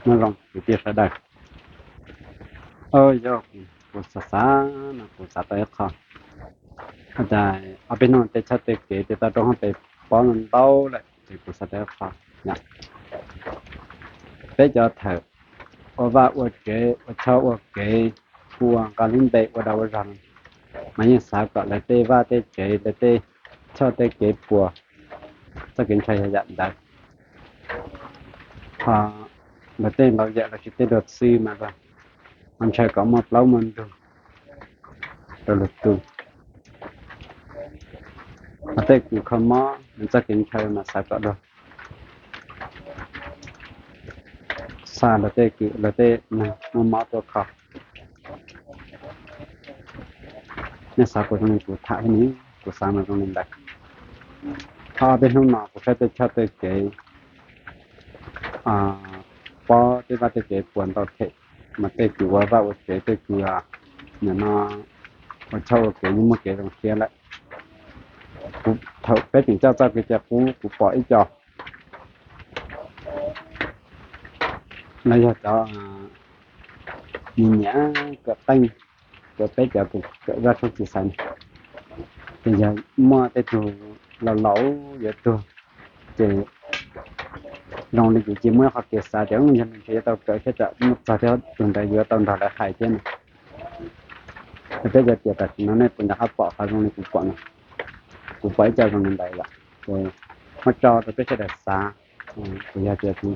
Nyob zoo kwv tij sawv daws. Yog kuv xav xav no kuv xav tau ib qho, hais tias ob peb hnub tej choj tej kev tej toj roob hauv pes pob no ntau lawm ces kuv xav tau ib qho. Peb cov thawm ua vaj ua tsev ua choj ua kev, kuj ua nqa lub npe ua dog ua zog, mas yeej xav kom lawv tej vaj tej tsev lawv tej choj tej kev puas, txoj kev ntshaw yog yam ntawd. Ho lawv tej laus yawm los sis tej luag xwb mas los ntshaw kom muaj plaub muaj ntug rau lwm tus. Ho tej kws kho mob nws txoj kev ntshaw mas xav kom luag xa lawv tej kws lawv tej neeg muaj mob tuaj kho. Nej xav kuv zoo li kuv tham thiab ne, kuv xav mas zoo li ntawd. Ho ob peb hnub no kuv saib tej choj tej kev pob tej vaj tej tsev puas ntau them, mas tej kws ua vaj ua tsev tej kws nim no ua choj ua kev yeej muaj kev zoo siab lawm. Kuv thaum peb tseem coj txoj kev cai qub kuv pom ib co los yog cov nyiam nyiam kawm qeej, cov peb cov kawm zaj tshoob txiv xaiv ne, ces yog muaj tej tug laus laus yuav tuag ces zoo li kuv cia muaj ib qho kev xav tias yog nws ntshe yuav tau kawm thiab tsam muaj txog thiab tus ntawd yuav tau nrog lawv hais thiab no. Peb cov tias tam sim no nej puas nco qab pom qhov zoo li kuv pom no, kuv pom ib co zoo li ntawd lawm ces muab tso rau peb sawv daws xav. Kuv yog tias kuv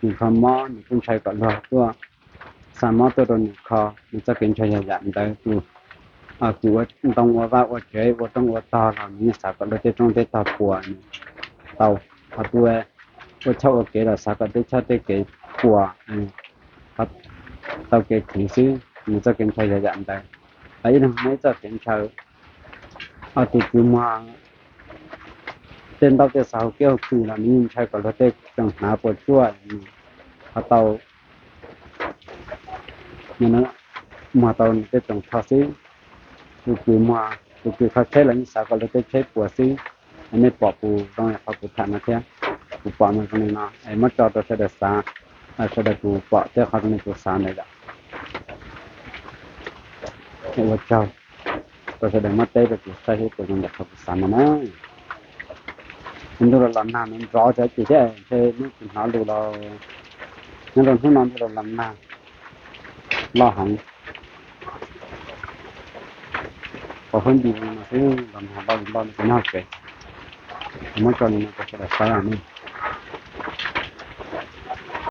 kws kho mob nws kuj ntshaw kom luag tuaj xa mob tuaj rau nws kho, nws txoj kev ntshaw yog yam ntawd. Tus kws ua ntoo ua vaj ua tsev ua roob ua tog los nws yeej xav kom luag tej roob tej tog puas nws tau, ho tus ua choj ua kev los xav kom tej choj tej kev puas, tau kev khwv xwb, nws txoj kev ntshaw yog yam ntawd. Ho ib leeg muaj ib txoj kev ntshaw, ho tus kws muag tej ntaub tej xov hauv kev hauv kws los nws yeej ntshaw kom luag tej tsoom hnav puas tsuaj, ho tau muag tau nws tej tsoos tsho xwb. Tus kws muag, tus kws kho tsheb los yeej xav kom luag tej tsheb puas xwb. Nej pom kuv zoo li qhov kuv tham no thiab, kuv pom mas zoo li no es muab tso rau sawv daws xav, sawv daws kuj pom tej qhov zoo li kuv xav ntawd yom. Ua tsaug rau sawv daws muab teb rau kuv saib seb puas zoo li qhov kuv xav no na. Ntuj los los nag nrov nrov cov ces thiab ntshe hnub kuv hnov lus los nyob rau hnub no ntuj los los nag loj heev. Qhov huab nti no xwb los nag loj li loj li kuv nyob hauv tsev. Muab tso li no rau sawv daws saib os.